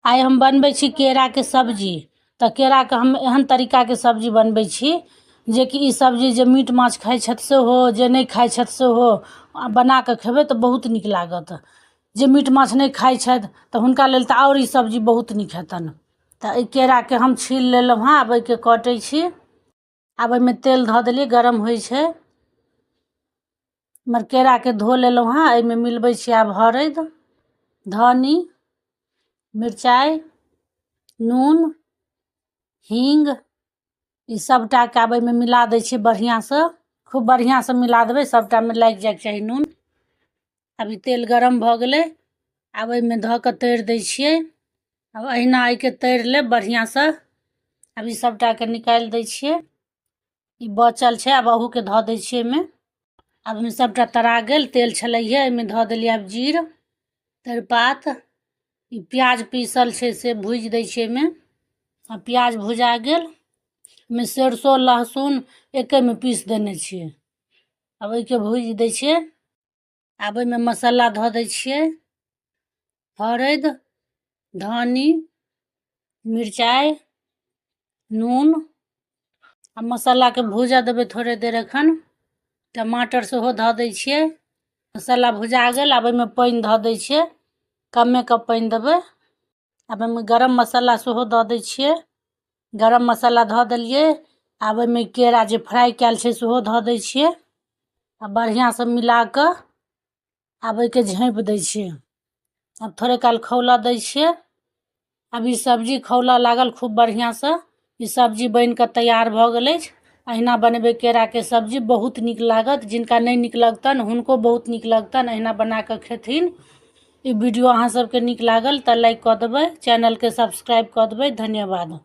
आइ हम बनबै छी केराके सब्जी। तऽ केराके हम एहन तरीकाके सब्जी बनबै छी जेकि ई सब्जी जे मीट माछ खाइ छथि सेहो, जे नहि खाइ छथि सेहो बना कऽ खेबै तऽ बहुत नीक लागत। जे मीट माछ नहि खाइ छथि तऽ हुनका लेल तऽ आओर ई सब्जी बहुत नीक हेतनि। तऽ एहि केराके हम छील लेलहुँ हँ, आब एहिके कटै छी। आब एहिमे तेल धऽ देलियै, गरम होइ छै। हमर केराके धो लेलहुँ हँ, एहिमे मिलबै छी आब हरदि, धनी, मिरचाइ, नून, हींग, ई सभटाके आब एहिमे मिला दै छियै बढ़िआँसँ। खूब बढ़िआँसँ मिला देबै, सभटामे लागि जाइके चाही नून। आब ई तेल गरम भऽ गेलै, आब एहिमे धऽ कऽ तरि दै छियै। आब अहिना एहिके तरि लेब बढ़िआँसँ। आब ई सभटाके निकालि दै छियै। ई बचल छै, आब अहूके धऽ दै छियै एहिमे। आब एहिमे सभटा तरा गेल, तेल छलैहे एहिमे, धऽ देलियै आब जीर, तेजपात, ई प्याज पीसल छै से भूजि दै छियै एहिमे। आ प्याज भुजा गेल, एहिमे सरिसो लहसुन एकेमे पीस देने छियै, आब एहिके भूजि दै छियै। आब एहिमे मसाला धऽ दै छियै, हरदि, धनी, मिरचाइ, नून। आ मसालाके भूजऽ देबै थोड़े देर। एखन टमाटर सेहो धऽ दै छियै। मसाला भुजा गेल, आब एहिमे पानि धऽ दै छियै, कमे कऽ पानि देबै। आब एहिमे गरम मसाला सेहो दऽ दै छियै। गरम मसाला धऽ देलियै। आब एहिमे केरा जे फ्राइ कयल छै सेहो धऽ दै छियै आ बढ़िआँसँ मिला कऽ आब एहिके झाँपि दै छियै। आब थोड़े काल खौलऽ दै छियै। आब ई सब्जी खौलऽ लागल खूब बढ़िआँसँ। ई सब्जी बनि कऽ तैयार भऽ गेल अछि। अहिना बनेबै केराके सब्जी, बहुत नीक लागत। जिनका नहि नीक लगतनि हुनको बहुत नीक लगतनि, अहिना बना कऽ खेथिन। ई वीडियो अहाँ सबके नीक लागल तऽ लाइक कऽ देबै, चैनलके सब्सक्राइब कऽ देबै। धन्यवाद।